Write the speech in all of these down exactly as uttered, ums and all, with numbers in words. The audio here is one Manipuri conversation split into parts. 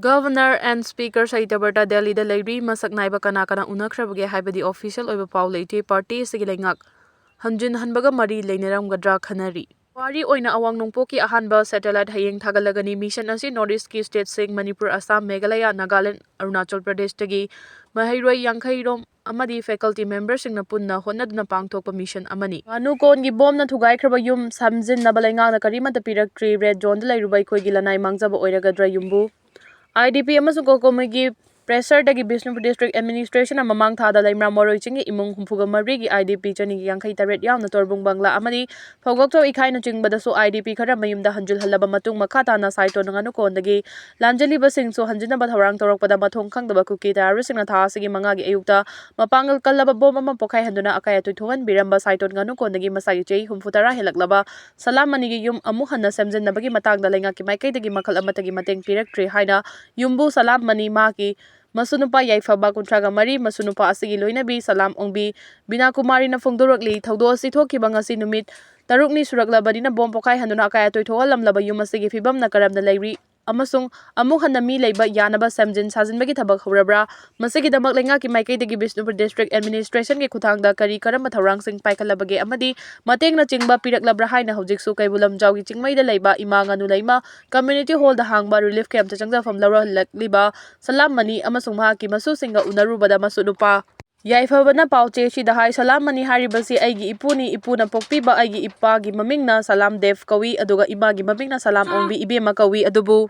Governor and Speaker ꯁꯍꯤꯇꯥ ꯕꯔꯇꯥ ꯗꯦꯜꯂꯤꯗ ꯂꯩꯔꯤ꯫ ꯃꯁꯛ ꯅꯥꯏꯕ ꯀꯅꯥ ꯀꯅꯥ ꯎꯅꯈ꯭ꯔꯕꯒꯦ ꯍꯥꯏꯕꯗꯤ official ꯑꯣꯏꯕ ꯄꯥꯎ ꯂꯩꯇꯦ꯫ Party ꯑꯁꯤꯒꯤ ꯂꯩꯉꯥꯛ ꯍꯟꯖꯤꯟꯍꯟꯕꯒ ꯃꯔꯤ ꯂꯩꯅꯔꯝꯒꯗ꯭ꯔꯥ ꯈꯟꯅꯔꯤ꯫ ꯄꯨꯋꯥꯔꯤ ꯑꯣꯏꯅ ꯑꯋꯥꯡ ꯅꯣꯡꯄꯣꯛꯀꯤ ꯑꯍꯥꯟꯕ satellite ꯍꯌꯦꯡ ꯊꯥꯒꯠꯂꯒꯅꯤ꯫ Mission ꯑꯁꯤ North East ꯀꯤ state ꯁꯤꯡ ꯃꯅꯤꯄꯨꯔ, ꯑꯁꯥꯝ, ꯃꯦꯘꯥꯂꯌꯥ, ꯅꯥꯒꯥꯂꯦꯟ, ꯑꯔꯨꯅꯥꯆꯜ ꯄ꯭ꯔꯗꯦꯁꯇꯒꯤ ꯃꯍꯩꯔꯣꯏ ꯌꯥꯡꯈꯩ ꯔꯣꯝ ꯑꯃꯗꯤ faculty member ꯁꯤꯡꯅ ꯄꯨꯟꯅ ꯍꯣꯠꯅꯗꯨꯅ ꯄꯥꯡꯊꯣꯛꯄ mission ꯑꯃꯅꯤ꯫ ꯉꯥꯅꯨ ꯀꯣꯟꯒꯤ ꯕꯣꯝꯅ ꯊꯨꯒꯥꯏꯈ꯭ꯔꯕ ꯌꯨꯝ ꯁꯦꯝꯖꯤꯟꯅꯕ ꯂꯩꯉꯥꯛꯅ ꯀꯔꯤꯃꯠꯇ ꯄꯤꯔꯛꯇ꯭ꯔꯤ꯫ Red zone ꯗ ꯂꯩꯔꯨꯕ ꯑꯩꯈꯣꯏꯒꯤ ꯂꯅꯥꯏ ꯃꯥꯡꯖꯕ ꯑꯣꯏꯔꯒꯗ꯭ꯔꯥ ꯌꯨꯝꯕꯨ? I D P ꯑꯃꯁꯨꯡ ꯀꯣꯀꯣꯃꯤꯒꯤ pressure ꯗꯒꯤ ꯕꯤꯁꯅꯨꯄꯨꯔ district administration ꯅ ꯃꯃꯥꯡ ꯊꯥꯗ ꯂꯩꯃꯔꯥꯝ ꯃꯔꯣꯏ ꯆꯤꯡꯒꯤ ꯏꯃꯨꯡ ꯍꯨꯝꯐꯨꯒ ꯃꯔꯤꯒꯤ I D P ꯆꯅꯤꯒ ꯌꯥꯡꯈꯩ ꯇꯔꯦꯠ ꯌꯥꯎꯅ ꯇꯣꯔꯕꯨꯡ ꯕꯪꯒ꯭ꯂꯥ ꯑꯃꯗꯤ ꯐꯧꯒꯣꯛꯆꯧ ꯏꯈꯥꯏꯅꯆꯤꯡꯕꯗꯁꯨ I D P ꯈꯔ ꯃꯌꯨꯝꯗ ꯍꯟꯖꯤꯜꯍꯜꯂꯕ ꯃꯇꯨꯡ, ꯃꯈꯥ ꯇꯥꯅ ꯁꯥꯏꯇꯣꯟ ꯉꯥꯅꯨꯀꯣꯟꯗꯒꯤ ꯂꯥꯟꯖꯦꯜꯂꯤꯕꯁꯤꯡꯁꯨ ꯍꯟꯖꯤꯟꯅꯕ ꯊꯧꯔꯥꯡ ꯇꯧꯔꯛꯄꯗ, ꯃꯊꯣꯡ ꯈꯪꯗꯕ ꯀꯨꯀꯤ terrorist ꯁꯤꯡꯅ ꯊꯥ ꯑꯁꯤꯒꯤ ꯃꯉꯥꯒꯤ ꯑꯌꯨꯛꯇ ꯃꯄꯥꯡꯒꯜ ꯀꯜꯂꯕ ꯕꯣꯝ ꯑꯃ ꯄꯣꯈꯥꯏꯍꯟꯗꯨꯅ ꯑꯀꯥꯏ ꯑꯇꯣꯏ ꯊꯣꯛꯍꯟꯕꯤꯔꯝꯕ ꯁꯥꯏꯇꯣꯟ ꯉꯥꯅꯨꯀꯣꯟꯗꯒꯤ ꯃꯁꯥꯒꯤ ꯆꯍꯤ ꯍꯨꯝꯐꯨ ꯇꯔꯥ ꯍꯦꯜꯂꯛꯂꯕ ꯁꯂꯥꯝ ꯃꯅꯤꯒꯤ ꯌꯨꯝ ꯑꯃꯨꯛ ꯍꯟꯅ ꯁꯦꯝꯖꯤꯟꯅꯕꯒꯤ ꯃꯇꯥꯡꯗ ꯂꯩꯉꯥꯛꯀꯤ ꯃꯥꯏꯀꯩꯗꯒꯤ ꯃꯈꯜ ꯑꯃꯠꯇꯒꯤ ꯃꯇꯦꯡ ꯄꯤꯔꯛꯇ꯭ꯔꯤ ꯍꯥꯏꯅ ꯌꯨꯝꯕꯨ ꯁꯂꯥꯝ ꯃꯅꯤ, ꯃꯍꯥꯛꯀꯤ ꯃꯁꯨꯅꯨꯄꯥ ꯌꯥꯏꯐꯕ, ꯀꯨꯟꯊ꯭ꯔꯥꯒ ꯃꯔꯤ, ꯃꯁꯨꯅꯨꯄꯥ ꯑꯁꯤꯒꯤ ꯂꯣꯏꯅꯕꯤ ꯁꯂꯥꯝ ꯑꯣꯡꯕꯤ ꯕꯤꯅꯥ ꯀꯨꯃꯥꯔꯤꯅ ꯐꯣꯡꯗꯣꯔꯛꯂꯤ꯫ ꯊꯧꯗꯣꯛ ꯑꯁꯤ ꯊꯣꯛꯈꯤꯕ ꯉꯁꯤ ꯅꯨꯃꯤꯠ ꯇꯔꯨꯛꯅꯤ ꯁꯨꯔꯛꯂꯕꯅꯤꯅ, ꯕꯣꯝ ꯄꯣꯈꯥꯏꯍꯟꯗꯨꯅ ꯑꯀꯥꯏ ꯑꯇꯣꯏ ꯊꯣꯛꯍꯜꯂꯝꯂꯕ ꯌꯨꯝ ꯑꯁꯤꯒꯤ ꯐꯤꯕꯝꯅ ꯀꯔꯝꯅ ꯂꯩꯔꯤ ꯑꯃꯁꯨꯡ ꯑꯃꯨꯛ ꯍꯟꯅ ꯃꯤ ꯂꯩꯕ ꯌꯥꯅꯕ ꯁꯦꯝꯖꯤꯟ ꯁꯥꯖꯤꯟꯕꯒꯤ ꯊꯕꯛ ꯍꯧꯔꯕ꯭ꯔꯥ? ꯃꯁꯤꯒꯤꯗꯃꯛ ꯂꯩꯉꯥꯛꯀꯤ ꯃꯥꯏꯀꯩꯗꯒꯤ ꯕꯤꯁꯅꯨꯄꯨꯔ district administration ꯒꯤ ꯈꯨꯠꯊꯥꯡꯗ ꯀꯔꯤ ꯀꯔꯝꯕ ꯊꯧꯔꯥꯡꯁꯤꯡ ꯄꯥꯏꯈꯠꯂꯕꯒꯦ ꯑꯃꯗꯤ ꯃꯇꯦꯡꯅꯆꯤꯡꯕ ꯄꯤꯔꯛꯂꯕ꯭ꯔꯥ ꯍꯥꯏꯅ ꯍꯧꯖꯤꯛꯁꯨ ꯀꯩꯕꯨꯜ ꯂꯝꯖꯥꯎꯒꯤ ꯆꯤꯡꯃꯩꯗ ꯂꯩꯕ ꯏꯃꯥ ꯉꯥꯅꯨ ꯂꯩꯃ community hall ꯗ ꯍꯥꯡꯕ relief camp ꯇ ꯆꯪꯖꯐꯝ ꯂꯧꯔꯍꯜꯂꯛꯂꯤꯕ ꯁꯂꯥꯝ ꯃꯅꯤ ꯑꯃꯁꯨꯡ ꯃꯍꯥꯛꯀꯤ ꯃꯁꯨꯁꯤꯡꯒ ꯎꯅꯔꯨꯕꯗ ꯃꯁꯨ ꯅꯨꯄꯥ ꯌꯥꯏꯐꯕꯅ ꯄꯥꯎꯆꯦꯁꯤꯗ ꯍꯥꯏ, "ꯁꯂꯥꯝ ꯃꯅꯤ ꯍꯥꯏꯔꯤꯕꯁꯤ ꯑꯩꯒꯤ ꯏꯄꯨꯅꯤ꯫ ꯏꯄꯨꯅ ꯄꯣꯛꯄꯤꯕ ꯑꯩꯒꯤ ꯏꯄꯥꯒꯤ ꯃꯃꯤꯡꯅ ꯁꯂꯥꯝ ꯗꯦꯕ ꯀꯧꯏ, ꯑꯗꯨꯒ ꯏꯃꯥꯒꯤ ꯃꯃꯤꯡꯅ ꯁꯂꯥꯝ ꯑꯣꯡꯕꯤ ꯏꯕꯦꯝꯃ ꯀꯧꯏ꯫ ꯑꯗꯨꯕꯨ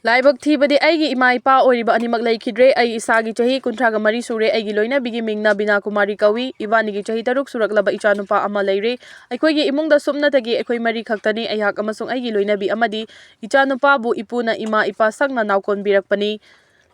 ꯂꯥꯏꯕꯛ ꯊꯤꯕꯗꯤ ꯑꯩꯒꯤ ꯏꯃꯥ ꯏꯄꯥ ꯑꯣꯏꯔꯤꯕ ꯑꯅꯤꯃꯛ ꯂꯩꯈꯤꯗ꯭ꯔꯦ꯫ ꯑꯩ ꯏꯁꯥꯒꯤ ꯆꯍꯤ ꯀꯨꯟꯊ꯭ꯔꯥꯒ ꯃꯔꯤ ꯁꯨꯔꯦ꯫ ꯑꯩꯒꯤ ꯂꯣꯏꯅꯕꯤꯒꯤ ꯃꯤꯡꯅ ꯕꯤꯅꯥ ꯀꯨꯃꯥꯔꯤ ꯀꯧꯏ꯫ ꯏꯕꯥꯅꯤꯒꯤ ꯆꯍꯤ ꯇꯔꯨꯛ ꯁꯨꯔꯛꯂꯕ ꯏꯆꯥꯅꯨꯄꯥ ꯑꯃ ꯂꯩꯔꯦ꯫ ꯑꯩꯈꯣꯏꯒꯤ ꯏꯃꯨꯡꯗ ꯁꯨꯞꯅꯇꯒꯤ ꯑꯩꯈꯣꯏ ꯃꯔꯤ ꯈꯛꯇꯅꯤ, ꯑꯩꯍꯥꯛ ꯑꯃꯁꯨꯡ ꯑꯩꯒꯤ ꯂꯣꯏꯅꯕꯤ ꯑꯃꯗꯤ꯫ ꯏꯆꯥꯅꯨꯄꯥꯕꯨ ꯏꯄꯨꯅ ꯏꯃꯥ ꯏꯄꯥ ꯁꯛꯅ ꯅꯥꯎꯀꯣꯟꯕꯤꯔꯛꯄꯅꯤ꯫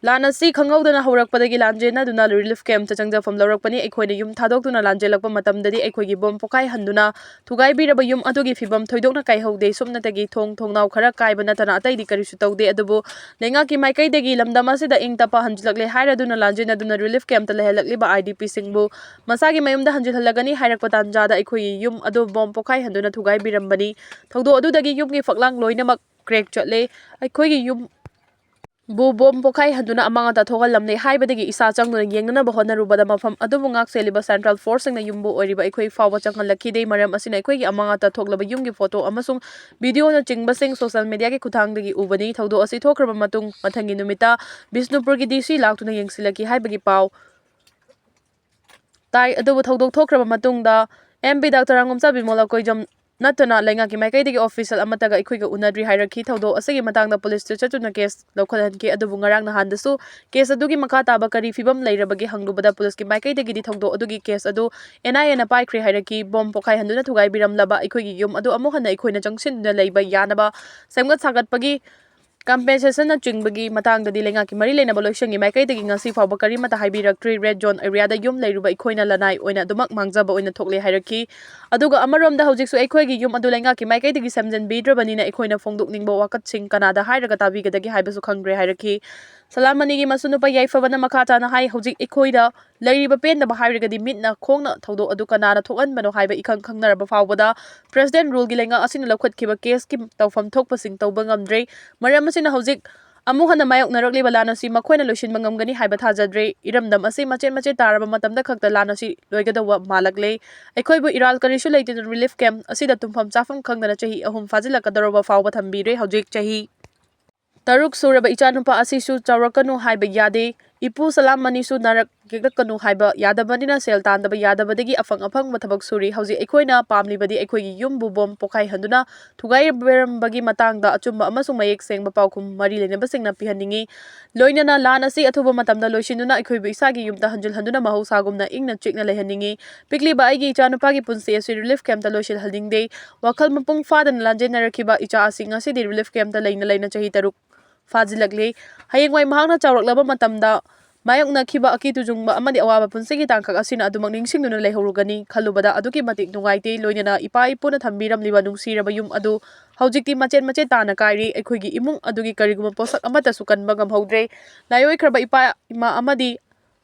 ꯂꯥꯟ ꯑꯁꯤ ꯈꯪꯍꯧꯗꯅ ꯍꯧꯔꯛꯄꯗꯒꯤ ꯂꯥꯟꯖꯦꯟꯅꯗꯨꯅ relief camp ꯇ ꯆꯪꯖꯐꯝ ꯂꯧꯔꯛꯄꯅꯤ꯫ ꯑꯩꯈꯣꯏꯅ ꯌꯨꯝ ꯊꯥꯗꯣꯛꯇꯨꯅ ꯂꯥꯟꯖꯦꯜꯂꯛꯄ ꯃꯇꯝꯗꯗꯤ ꯑꯩꯈꯣꯏꯒꯤ ꯕꯣꯝ ꯄꯣꯈꯥꯏꯍꯟꯗꯨꯅ ꯊꯨꯒꯥꯏꯕꯤꯔꯕ ꯌꯨꯝ ꯑꯗꯨꯒꯤ ꯐꯤꯕꯝ ꯊꯣꯏꯗꯣꯛꯅ ꯀꯥꯏꯍꯧꯗꯦ꯫ ꯁꯨꯞꯅꯇꯒꯤ ꯊꯣꯡ ꯊꯣꯡꯅꯥꯎ ꯈꯔ ꯀꯥꯏꯕ ꯅꯠꯇꯅ ꯑꯇꯩꯗꯤ ꯀꯔꯤꯁꯨ ꯇꯧꯗꯦ꯫ ꯑꯗꯨꯕꯨ ꯂꯩꯉꯥꯛꯀꯤ ꯃꯥꯏꯀꯩꯗꯒꯤ ꯂꯝꯗꯝ ꯑꯁꯤꯗ ꯏꯪ ꯇꯞꯄ ꯍꯟꯖꯤꯜꯂꯛꯂꯦ ꯍꯥꯏꯔꯗꯨꯅ ꯂꯥꯟꯖꯦꯟꯅꯗꯨꯅ relief camp ꯇ ꯂꯩꯍꯜꯂꯛꯂꯤꯕ I D P ꯁꯤꯡꯕꯨ ꯃꯁꯥꯒꯤ ꯃꯌꯨꯝꯗ ꯍꯟꯖꯤꯜꯍꯜꯂꯒꯅꯤ ꯍꯥꯏꯔꯛꯄ ꯇꯥꯟꯖꯥꯗ ꯑꯩꯈꯣꯏꯒꯤ ꯌꯨꯝ ꯑꯗꯨ ꯕꯣꯝ ꯄꯣꯈꯥꯏꯍꯟꯗꯨꯅ ꯊꯨꯒꯥꯏꯕꯤꯔꯝꯕꯅꯤ꯫ ꯊꯧꯗꯣꯛ ꯑꯗꯨꯗꯒꯤ ꯌꯨꯝꯒꯤ ꯐꯛꯂꯥꯡ ꯂꯣꯏꯅꯃꯛ crack ꯆꯠꯂꯦ꯫ ꯑꯩꯈꯣꯏꯒꯤ ꯌꯨꯝ ꯕꯨ ꯕꯣꯝ ꯄꯣꯈꯥꯏꯍꯟꯗꯨꯅ ꯑꯃꯥꯡ ꯑꯇꯥ ꯊꯣꯛꯍꯜꯂꯝꯂꯦ ꯍꯥꯏꯕꯗꯒꯤ ꯏꯁꯥ ꯆꯪꯗꯨꯅ ꯌꯦꯡꯅꯅꯕ ꯍꯣꯠꯅꯔꯨꯕꯗ ꯃꯐꯝ ꯑꯗꯨꯕꯨ ꯉꯥꯛ ꯁꯦꯜꯂꯤꯕ ꯁꯦꯟꯇ꯭ꯔꯦꯜ ꯐꯣꯔꯁꯁꯤꯡꯅ ꯌꯨꯝꯕꯨ ꯑꯣꯏꯔꯤꯕ ꯑꯩꯈꯣꯏ ꯐꯥꯎꯕ ꯆꯪꯍꯜꯂꯛꯈꯤꯗꯦ꯫ ꯃꯔꯝ ꯑꯁꯤꯅ ꯑꯩꯈꯣꯏꯒꯤ ꯑꯃꯥꯡ ꯑꯇꯥ ꯊꯣꯛꯂꯕ ꯌꯨꯝꯒꯤ ꯐꯣꯇꯣ ꯑꯃꯁꯨꯡ ꯚꯤꯗꯤꯑꯣꯅꯆꯤꯡꯕꯁꯤꯡ ꯁꯣꯁꯤꯌꯦꯜ ꯃꯤꯗꯤꯌꯥꯒꯤ ꯈꯨꯠꯊꯥꯡꯗꯒꯤ ꯎꯕꯅꯤ꯫ ꯊꯧꯗꯣꯛ ꯑꯁꯤ ꯊꯣꯛꯈ꯭ꯔꯕ ꯃꯇꯨꯡ ꯃꯊꯪꯒꯤ ꯅꯨꯃꯤꯠꯇ ꯕꯤꯁꯅꯨꯄꯨꯔꯒꯤ ꯗꯤ ꯁꯤ ꯂꯥꯛꯇꯨꯅ ꯌꯦꯡꯁꯤꯜꯂꯛꯈꯤ ꯍꯥꯏꯕꯒꯤ ꯄꯥꯎ ꯇꯥꯏ꯫ ꯑꯗꯨꯕꯨ ꯊꯧꯗꯣꯛ ꯊꯣꯛꯈ꯭ꯔꯕ ꯃꯇꯨꯡꯗ ꯑꯦꯝ ꯄꯤ ꯗꯥꯛꯇꯔ ꯉꯥꯉꯣꯝꯆꯥꯕꯤ ꯃꯣꯂꯀꯣꯏꯖꯝ ꯅꯠꯇꯅ ꯂꯩꯉꯥꯛꯀꯤ ꯃꯥꯏꯀꯩꯗꯒꯤ ꯑꯣꯐꯤꯁꯤꯌꯦꯜ ꯑꯃꯠꯇꯒ ꯑꯩꯈꯣꯏꯒ ꯎꯅꯗ꯭ꯔꯤ ꯍꯥꯏꯔꯛꯈꯤ꯫ ꯊꯧꯗꯣꯛ ꯑꯁꯤꯒꯤ ꯃꯇꯥꯡꯗ ꯄꯨꯂꯤꯁꯇ ꯆꯠꯇꯨꯅ ꯀꯦꯁ ꯂꯧꯈꯠꯍꯟꯈꯤ꯫ ꯑꯗꯨꯕꯨ ꯉꯔꯥꯡ ꯅꯍꯥꯟꯗꯁꯨ ꯀꯦꯁ ꯑꯗꯨꯒꯤ ꯃꯈꯥ ꯇꯥꯕ ꯀꯔꯤ ꯐꯤꯕꯝ ꯂꯩꯔꯕꯒꯦ ꯍꯪꯂꯨꯕꯗ ꯄꯨꯂꯤꯁꯀꯤ ꯃꯥꯏꯀꯩꯗꯒꯤꯗꯤ ꯊꯧꯗꯣꯛ ꯑꯗꯨꯒꯤ ꯀꯦꯁ ꯑꯗꯨ ꯑꯦꯟ ꯑꯥꯏ ꯑꯦꯅ ꯄꯥꯏꯈ꯭ꯔꯦ ꯍꯥꯏꯔꯛꯈꯤ꯫ ꯕꯣꯝ ꯄꯣꯈꯥꯏꯍꯟꯗꯨꯅ ꯊꯨꯒꯥꯏꯕꯤꯔꯝꯂꯕ ꯑꯩꯈꯣꯏꯒꯤ ꯌꯨꯝ ꯑꯗꯨ ꯑꯃꯨꯛ ꯍꯟꯅ ꯑꯩꯈꯣꯏꯅ ꯆꯪꯁꯤꯟꯗꯨꯅ ꯂꯩꯕ ꯌꯥꯅꯕ ꯁꯦꯝꯒꯠ ꯁꯥꯒꯠꯄꯒꯤ ꯀꯝꯄꯦꯟꯁꯦꯁꯟꯅꯆꯤꯡꯕꯒꯤ ꯃꯇꯥꯡꯗꯗꯤ ꯂꯩꯉꯥꯛꯀꯤ ꯃꯔꯤ ꯂꯩꯅꯕ ꯂꯣꯏꯁꯪꯒꯤ ꯃꯥꯏꯀꯩꯗꯒꯤ ꯉꯁꯤ ꯐꯥꯎꯕ ꯀꯔꯤꯃꯠꯇ ꯍꯥꯏꯕꯤꯔꯛꯇ꯭ꯔꯤ꯫ ꯔꯦꯗ ꯖꯣꯟ ꯑꯦꯔꯤꯌꯥꯗ ꯌꯨꯝ ꯂꯩꯔꯨꯕ ꯑꯩꯈꯣꯏꯅ ꯂꯅꯥꯏ ꯑꯣꯏꯅ ꯑꯗꯨꯃꯛ ꯃꯥꯡꯖꯕ ꯑꯣꯏꯅ ꯊꯣꯛꯂꯦ ꯍꯥꯏꯔꯛꯈꯤ꯫ ꯑꯗꯨꯒ ꯑꯃꯔꯣꯝꯗ ꯍꯧꯖꯤꯛꯁꯨ ꯑꯩꯈꯣꯏꯒꯤ ꯌꯨꯝ ꯑꯗꯨ ꯂꯩꯉꯥꯛꯀꯤ ꯃꯥꯏꯀꯩꯗꯒꯤ ꯁꯦꯝꯖꯤꯟꯕꯤꯗ꯭ꯔꯕꯅꯤꯅ ꯑꯩꯈꯣꯏꯅ ꯐꯣꯡꯗꯣꯛꯅꯤꯡꯕ ꯋꯥꯀꯠꯁꯤꯡ ꯀꯅꯥꯗ ꯍꯥꯏꯔꯒ ꯇꯥꯕꯤꯒꯗꯒꯦ ꯍꯥꯏꯕꯁꯨ ꯈꯪꯗ꯭ꯔꯦ ꯍꯥꯏꯔꯛꯈꯤ꯫ ꯁꯂꯥꯝ ꯑꯅꯤꯒꯤ ꯃꯁꯨ ꯅꯨꯄꯥ ꯌꯥꯏꯐꯕꯅ ꯃꯈꯥ ꯇꯥꯅ ꯍꯥꯏ, ꯍꯧꯖꯤꯛ ꯑꯩꯈꯣꯏꯗ ꯂꯩꯔꯤꯕ ꯄꯦꯟꯗꯕ ꯍꯥꯏꯔꯒꯗꯤ ꯃꯤꯠꯅ ꯈꯣꯡꯅ ꯊꯧꯗꯣꯛ ꯑꯗꯨ ꯀꯅꯥꯅ ꯊꯣꯛꯍꯟꯕꯅꯣ ꯍꯥꯏꯕ ꯏꯈꯪ ꯈꯪꯅꯔꯕ ꯐꯥꯎꯕꯗ ꯄ꯭ꯔꯦꯁꯤꯗꯦꯟꯠ ꯔꯨꯜꯒꯤ ꯂꯩꯉꯥꯛ ꯑꯁꯤꯅ ꯂꯧꯈꯠꯈꯤꯕ ꯀꯦꯁꯀꯤ ꯇꯧꯐꯝ ꯊꯣꯛꯄꯁꯤꯡ ꯇꯧꯕ ꯉꯝꯗ꯭ꯔꯦ꯫ ꯃꯔꯝ ꯑꯁꯤꯅ ꯍꯧꯖꯤꯛ ꯑꯃꯨꯛ ꯍꯟꯅ ꯃꯥꯌꯣꯛꯅꯔꯛꯂꯤꯕ ꯂꯥꯟ ꯑꯁꯤ ꯃꯈꯣꯏꯅ ꯂꯣꯏꯁꯤꯟꯕ ꯉꯝꯒꯅꯤ ꯍꯥꯏꯕ ꯊꯥꯖꯗ꯭ꯔꯦ꯫ ꯏꯔꯝꯗꯝ ꯑꯁꯤ ꯃꯆꯦꯠ ꯃꯆꯦꯠ ꯇꯥꯔꯕ ꯃꯇꯝꯗ ꯈꯛꯇ ꯂꯥꯟ ꯑꯁꯤ ꯂꯣꯏꯒꯗꯧꯕ ꯃꯥꯜꯂꯛꯂꯦ꯫ ꯑꯩꯈꯣꯏꯕꯨ ꯏꯔꯥꯜ ꯀꯔꯤꯁꯨ ꯂꯩꯇꯅ ꯔꯤꯂꯤꯐ ꯀꯦꯝꯞ ꯑꯁꯤꯗ ꯇꯨꯝꯐꯝ ꯆꯥꯐꯝ ꯈꯪꯗꯅ ꯆꯍꯤ ꯑꯍꯨꯝ ꯐꯥꯖꯤꯜꯂꯛꯀꯗꯧꯔꯕ ꯐꯥꯎꯕ ꯊꯝꯕꯤꯔꯦ꯫ ꯍꯧꯖꯤꯛ ꯆꯍꯤ ꯇꯔꯨꯛ ꯁꯨꯔꯕ ꯏꯆꯥꯅꯨꯄꯥ ꯑꯁꯤꯁꯨ ꯆꯥꯎꯔꯛꯀꯅꯨ ꯍꯥꯏꯕ ꯌꯥꯗꯦ꯫ ꯏꯄꯨ ꯁꯂꯥꯝ ꯑꯅꯤꯁꯨ ꯅꯥꯔꯛ ꯌꯦꯛꯂꯛꯀꯅꯨ ꯍꯥꯏꯕ ꯌꯥꯗꯕꯅꯤꯅ ꯁꯦꯜ ꯇꯥꯟꯗꯕ ꯌꯥꯗꯕꯗꯒꯤ ꯑꯐꯪ ꯑꯐꯪꯕ ꯊꯕꯛ ꯁꯨꯔꯤ꯫ ꯍꯧꯖꯤꯛ ꯑꯩꯈꯣꯏꯅ ꯄꯥꯝꯂꯤꯕꯗꯤ ꯑꯩꯈꯣꯏꯒꯤ ꯌꯨꯝꯕꯨ ꯕꯣꯝ ꯄꯣꯈꯥꯏꯍꯟꯗꯨꯅ ꯊꯨꯒꯥꯏꯕꯤꯔꯝꯕꯒꯤ ꯃꯇꯥꯡꯗ ꯑꯆꯨꯝꯕ ꯑꯃꯁꯨꯡ ꯃꯌꯦꯛ ꯁꯦꯡꯕ ꯄꯥꯎꯈꯨꯝ ꯃꯔꯤ ꯂꯩꯅꯕꯁꯤꯡꯅ ꯄꯤꯍꯟꯅꯤꯡꯏ꯫ ꯂꯣꯏꯅꯅ ꯂꯥꯟ ꯑꯁꯤ ꯑꯊꯨꯕ ꯃꯇꯝꯗ ꯂꯣꯏꯁꯤꯟꯗꯨꯅ ꯑꯩꯈꯣꯏꯕꯨ ꯏꯁꯥꯒꯤ ꯌꯨꯝꯗ ꯍꯟꯖꯤꯜꯍꯟꯗꯨꯅ ꯃꯍꯧꯁꯥꯒꯨꯝꯅ ꯏꯪꯅ ꯆꯤꯛꯅ ꯂꯩꯍꯟꯅꯤꯡꯏ꯫ ꯄꯤꯛꯂꯤꯕ ꯑꯩꯒꯤ ꯏꯆꯥꯅꯨꯄꯥꯒꯤ ꯄꯨꯟꯁꯤ ꯑꯁꯤ ꯔꯤꯂꯤꯐ ꯀꯦꯝꯞꯇ ꯂꯣꯏꯁꯤꯜꯍꯟꯅꯤꯡꯗꯦ꯫ ꯋꯥꯈꯜ ꯃꯄꯨꯡ ꯐꯥꯗꯅ ꯂꯥꯟꯖꯦꯟꯅꯔꯛꯈꯤꯕ ꯏꯆꯥ ꯑꯁꯤ ꯉꯁꯤꯗꯤ ꯔꯤꯂꯤꯐ ꯀꯦꯝꯞꯇ ꯂꯩꯅ ꯂꯩꯅ ꯆꯍꯤ ꯇꯔꯨꯛ ꯐꯥꯖꯤꯜꯂꯛꯂꯦ꯫ ꯍꯌꯦꯡꯋꯥꯏ ꯃꯍꯥꯛꯅ ꯆꯥꯎꯔꯛꯂꯕ ꯃꯇꯝꯗ ꯃꯥꯌꯣꯛꯅꯈꯤꯕ ꯑꯀꯤ ꯇꯨꯖꯨꯡꯕ ꯑꯃꯗꯤ ꯑꯋꯥꯕ ꯄꯨꯟꯁꯤꯒꯤ ꯇꯥꯡꯀꯛ ꯑꯁꯤꯅ ꯑꯗꯨꯃꯛ ꯅꯤꯡꯁꯤꯡꯗꯨꯅ ꯂꯩꯍꯧꯔꯒꯅꯤ ꯈꯜꯂꯨꯕꯗ ꯑꯗꯨꯛꯀꯤ ꯃꯇꯤꯛ ꯅꯨꯡꯉꯥꯏꯇꯦ꯫ ꯂꯣꯏꯅꯅ ꯏꯄꯥ ꯏꯄꯨꯅ ꯊꯝꯕꯤꯔꯝꯂꯤꯕ ꯅꯨꯡꯁꯤꯔꯕ ꯌꯨꯝ ꯑꯗꯨ ꯍꯧꯖꯤꯛꯇꯤ ꯃꯆꯦꯠ ꯃꯆꯦꯠ ꯇꯥꯅ ꯀꯥꯏꯔꯦ꯫ ꯑꯩꯈꯣꯏꯒꯤ ꯏꯃꯨꯡ ꯑꯗꯨꯒꯤ ꯀꯔꯤꯒꯨꯝꯕ ꯄꯣꯠꯁꯛ ꯑꯃꯠꯇꯁꯨ ꯀꯟꯕ ꯉꯝꯍꯧꯗ꯭ꯔꯦ꯫ ꯂꯥꯏꯑꯣꯏꯈ꯭ꯔꯕ ꯏꯄꯥ ꯏꯃꯥ ꯑꯃꯗꯤ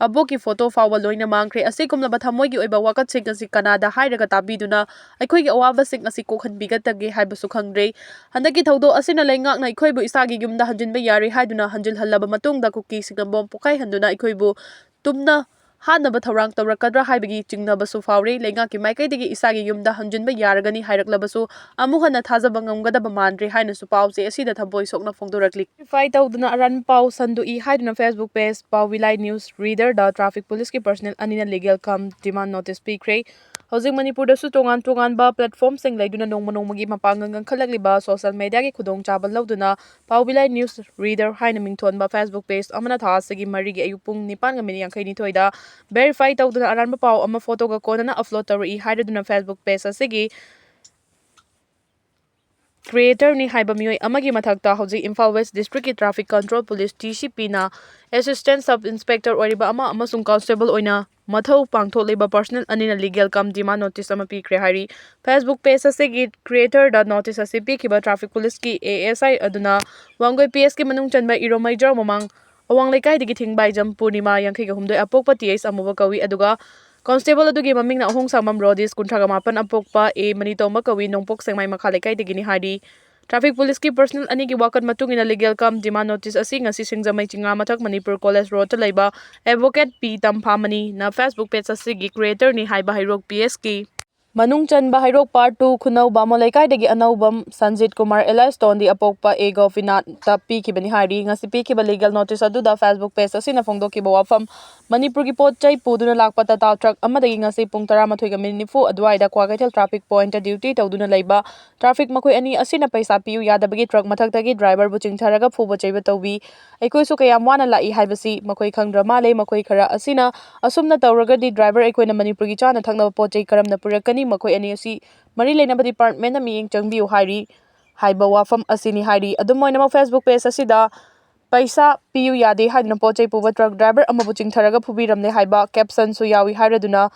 ꯑꯕꯣꯛꯀꯤ ꯐꯣꯇꯣ ꯐꯥꯎꯕ ꯂꯣꯏꯅ ꯃꯥꯡꯈ꯭ꯔꯦ꯫ ꯑꯁꯤꯒꯨꯝꯂꯕ ꯊꯃꯣꯏꯒꯤ ꯑꯣꯏꯕ ꯋꯥꯀꯠꯁꯤꯡ ꯑꯁꯤ ꯀꯅꯥꯗ ꯍꯥꯏꯔꯒ ꯇꯥꯕꯤꯗꯨꯅ ꯑꯩꯈꯣꯏꯒꯤ ꯑꯋꯥꯕꯁꯤꯡ ꯑꯁꯤ ꯀꯣꯛꯍꯟꯕꯤꯒꯗꯒꯦ ꯍꯥꯏꯕꯁꯨ ꯈꯪꯗ꯭ꯔꯦ꯫ ꯍꯟꯗꯛꯀꯤ ꯊꯧꯗꯣꯛ ꯑꯁꯤꯅ ꯂꯩꯉꯥꯛꯅ ꯑꯩꯈꯣꯏꯕꯨ ꯏꯁꯥꯒꯤ ꯌꯨꯝꯗ ꯍꯟꯖꯤꯟꯕ ꯌꯥꯔꯦ ꯍꯥꯏꯗꯨꯅ ꯍꯟꯖꯤꯜꯍꯜꯂꯕ ꯃꯇꯨꯡꯗ ꯀꯨꯀꯤꯁꯤꯡꯅ ꯕꯣꯝ ꯄꯣꯈꯥꯏꯍꯟꯗꯨꯅ ꯑꯩꯈꯣꯏꯕꯨ ꯇꯨꯝꯅ ꯍꯥꯠꯅꯕ ꯊꯧꯔꯥꯡ ꯇꯧꯔꯛꯀꯗ꯭ꯔꯥ ꯍꯥꯏꯕꯒꯤ ꯆꯤꯡꯅꯕꯁꯨ ꯐꯥꯎꯔꯤ꯫ ꯂꯩꯉꯥꯛꯀꯤ ꯃꯥꯏꯀꯩꯗꯒꯤ ꯏꯁꯥꯒꯤ ꯌꯨꯝꯗ ꯍꯟꯖꯤꯟꯕ ꯌꯥꯔꯒꯅꯤ ꯍꯥꯏꯔꯛꯂꯕꯁꯨ ꯑꯃꯨꯛ ꯍꯟꯅ ꯊꯥꯖꯕ ꯉꯝꯒꯗꯕ ꯃꯥꯟꯗ꯭ꯔꯦ ꯍꯥꯏꯅꯁꯨ ꯄꯥꯎ ꯆꯦ ꯑꯁꯤꯗ ꯊꯝꯃꯣꯏ ꯁꯣꯛꯅ ꯐꯣꯡꯗꯣꯔꯛꯂꯤ꯫ ꯚꯦꯔꯤꯐꯥꯏ ꯇꯧꯗꯨꯅ ꯑꯔꯥꯟꯕ ꯄꯥꯎ ꯁꯟꯗꯣꯛꯏ ꯍꯥꯏꯗꯨꯅ Facebook page ꯄꯥꯎ ꯕꯤꯂꯥꯏ news reader ꯗ traffic police ꯀꯤ personnel ꯑꯅꯤꯅ legal cum demand notice ꯄꯤꯈ꯭ꯔꯦ꯫ ꯍꯧꯖꯤꯛ ꯃꯅꯤꯄꯨꯔꯗꯁꯨ ꯇꯣꯉꯥꯟ ꯇꯣꯉꯥꯟꯕ platform ꯁꯤꯡ ꯂꯩꯗꯨꯅ ꯅꯣꯡꯃ ꯅꯣꯡꯃꯒꯤ ꯃꯄꯥꯡꯒꯜ ꯀꯟꯈꯠꯂꯛꯂꯤꯕ social media ꯒꯤ ꯈꯨꯗꯣꯡꯆꯥꯕ ꯂꯧꯗꯨꯅ ꯄꯥꯎ ꯕꯤꯂꯥꯏ news reader ꯍꯥꯏꯅ ꯃꯤꯡꯊꯣꯟꯕ Facebook page ꯑꯃꯅ ꯊꯥ ꯑꯁꯤꯒꯤ ꯃꯔꯤꯒꯤ ꯑꯌꯨꯛ ꯄꯨꯡ ꯅꯤꯄꯥꯟꯒ minute ꯌꯥꯡꯈꯩꯅꯤꯊꯣꯏꯗ verify ꯇꯧꯗꯨꯅ ꯑꯔꯥꯟꯕ ꯄꯥꯎ ꯑꯃ photo ꯒ ꯀꯣꯟꯅꯅ upload ꯇꯧꯔꯛꯏ ꯍꯥꯏꯔꯗꯨꯅ Facebook page ꯑꯁꯤꯒꯤ creator ꯅꯤ ꯍꯥꯏꯕ ꯃꯤꯑꯣꯏ ꯑꯃꯒꯤ ꯃꯊꯛꯇ ꯍꯧꯖꯤꯛ ꯏꯝꯐꯥꯜ West District ꯀꯤ Traffic Control Police, T C P ꯅ Assistant Sub Inspector ꯑꯣꯏꯔꯤꯕ ꯑꯃ ꯑꯃꯁꯨꯡ constable ꯑꯣꯏꯅ ꯃꯊꯧ ꯄꯥꯡꯊꯣꯛꯂꯤꯕ personnel ꯑꯅꯤꯅ legal cum demand notice ꯑꯃ ꯄꯤꯈ꯭ꯔꯦ ꯍꯥꯏꯔꯤ꯫ Facebook page ꯑꯁꯤꯒꯤ creator ꯗ notice ꯑꯁꯤ ꯄꯤꯈꯤꯕ traffic police ꯀꯤ A S I ꯑꯗꯨꯅ ꯋꯥꯡꯒꯣꯏ P S ꯀꯤ ꯃꯅꯨꯡ ꯆꯟꯕ ꯏꯔꯣꯃꯩꯖꯥꯎ ꯃꯃꯥꯡ ꯑꯋꯥꯡ ꯂꯩꯀꯥꯏꯗꯒꯤ ꯊꯤꯡꯕꯥꯏꯖꯝ ꯄꯨꯔꯅꯤꯃꯥ, ꯌꯥꯡꯈꯩꯒ ꯍꯨꯝꯗꯣꯏ, ꯑꯄꯣꯛꯄ T H ꯑꯃꯨꯕ ꯀꯧꯏ꯫ ꯑꯗꯨꯒ constable ꯑꯗꯨꯒꯤ ꯃꯃꯤꯡꯅ ꯑꯍꯣꯡꯁꯥꯡꯕꯝ ꯔꯣꯗꯤꯁ, ꯀꯨꯟꯊ꯭ꯔꯥꯒ ꯃꯥꯄꯟ, ꯑꯄꯣꯛꯄ A ꯃꯅꯤꯇꯣꯝꯕ ꯀꯧꯏ, ꯅꯣꯡꯄꯣꯛ ꯁꯦꯡꯃꯥꯏ ꯃꯈꯥ ꯂꯩꯀꯥꯏꯗꯒꯤꯅꯤ ꯍꯥꯏꯔꯤ꯫ Traffic police ꯀꯤ personnel ꯑꯅꯤꯒꯤ ꯋꯥꯀꯠ ꯃꯇꯨꯡ ꯏꯟꯅ legal cum demand notice ꯑꯁꯤ ꯉꯁꯤ ꯁꯤꯡꯖꯃꯩ ꯆꯤꯉꯥ ꯃꯊꯛ ꯃꯅꯤꯄꯨꯔ college road ꯇ ꯂꯩꯕ advocate P ꯇꯝꯐꯥꯃꯅꯤꯅ Facebook page ꯑꯁꯤꯒꯤ creator ꯅꯤ ꯍꯥꯏꯕ ꯍꯩꯔꯣꯛ P S ꯀꯤ ꯃꯅꯨꯡ ꯆꯟꯕ ꯍꯩꯔꯣꯛ Part two ꯈꯨꯅꯧ ꯕꯥꯃꯣꯟ ꯂꯩꯀꯥꯏꯗꯒꯤ ꯑꯅꯧꯕꯝ ꯁꯟꯖꯤꯠ ꯀꯨꯃꯥꯔ alias ꯇꯣꯟꯗꯤ, ꯑꯄꯣꯛꯄ A ꯒꯣꯄꯤꯅꯥꯊꯇ ꯄꯤꯈꯤꯕꯅꯤ ꯍꯥꯏꯔꯤ꯫ ꯉꯁꯤ ꯄꯤꯈꯤꯕ legal notice ꯑꯗꯨꯗ Facebook page ꯑꯁꯤꯅ ꯐꯣꯡꯗꯣꯛꯈꯤꯕ ꯋꯥꯐꯝ, ꯃꯅꯤꯄꯨꯔꯒꯤ ꯄꯣꯠ ꯆꯩ ꯄꯨꯗꯨꯅ ꯂꯥꯛꯄ Tata truck ꯑꯃꯗꯒꯤ ꯉꯁꯤ ꯄꯨꯡ ꯇꯔꯥꯃꯥꯊꯣꯏꯒ minute ꯅꯤꯐꯨ ꯑꯗꯨꯋꯥꯏꯗ ꯀ꯭ꯋꯥꯀꯩꯊꯦꯜ traffic point ꯇ duty ꯇꯧꯗꯨꯅ ꯂꯩꯕ traffic ꯃꯈꯣꯏ ꯑꯅꯤ ꯑꯁꯤꯅ ꯄꯩꯁꯥ ꯄꯤꯌꯨ ꯌꯥꯗꯕꯒꯤ truck ꯃꯊꯛꯇꯒꯤ driver ꯕꯨ ꯆꯤꯡꯊꯔꯒ ꯐꯨꯕ ꯆꯩꯕ ꯇꯧꯕꯤ꯫ ꯑꯩꯈꯣꯏꯁꯨ ꯀꯌꯥꯝ ꯋꯥꯅ ꯂꯥꯛꯏ ꯍꯥꯏꯕꯁꯤ ꯃꯈꯣꯏ ꯈꯪꯗ꯭ꯔ ꯃꯥꯜꯂꯦ꯫ ꯃꯈꯣꯏ ꯈꯔ ꯑꯁꯤꯅ ꯑꯁꯨꯝꯅ ꯇꯧꯔꯒꯗꯤ driver ꯑꯩꯈꯣꯏꯅ ꯃꯅꯤꯄꯨꯔꯒꯤ ꯆꯥꯅ ꯊꯛꯅꯕ ꯄꯣꯠ ꯆꯩ ꯀꯔꯝꯅ ꯄꯨꯔꯛꯀꯅꯤ? ꯃꯈꯣꯏ ꯑꯅꯤ ꯑꯁꯤ ꯃꯔꯤ ꯂꯩꯅꯕ department ꯅ ꯃꯤꯠꯌꯦꯡ ꯆꯪꯕꯤꯌꯨ ꯍꯥꯏꯔꯤ ꯍꯥꯏꯕ ꯋꯥꯐꯝ ꯑꯁꯤꯅꯤ ꯍꯥꯏꯔꯤ꯫ ꯑꯗꯨꯝ ꯑꯣꯏꯅꯃꯛ, Facebook page ꯑꯁꯤꯗ "ꯄꯩꯁꯥ ꯄꯤꯌꯨ ꯌꯥꯗꯦ" ꯍꯥꯏꯗꯨꯅ ꯄꯣꯠ ꯆꯩ ꯄꯨꯕ truck driver ꯑꯃꯕꯨ ꯆꯤꯡꯊꯔꯒ ꯐꯨꯕꯤꯔꯝꯂꯦ ꯍꯥꯏꯕ caption ꯁꯨ ꯌꯥꯎꯏ ꯍꯥꯏꯔꯗꯨꯅ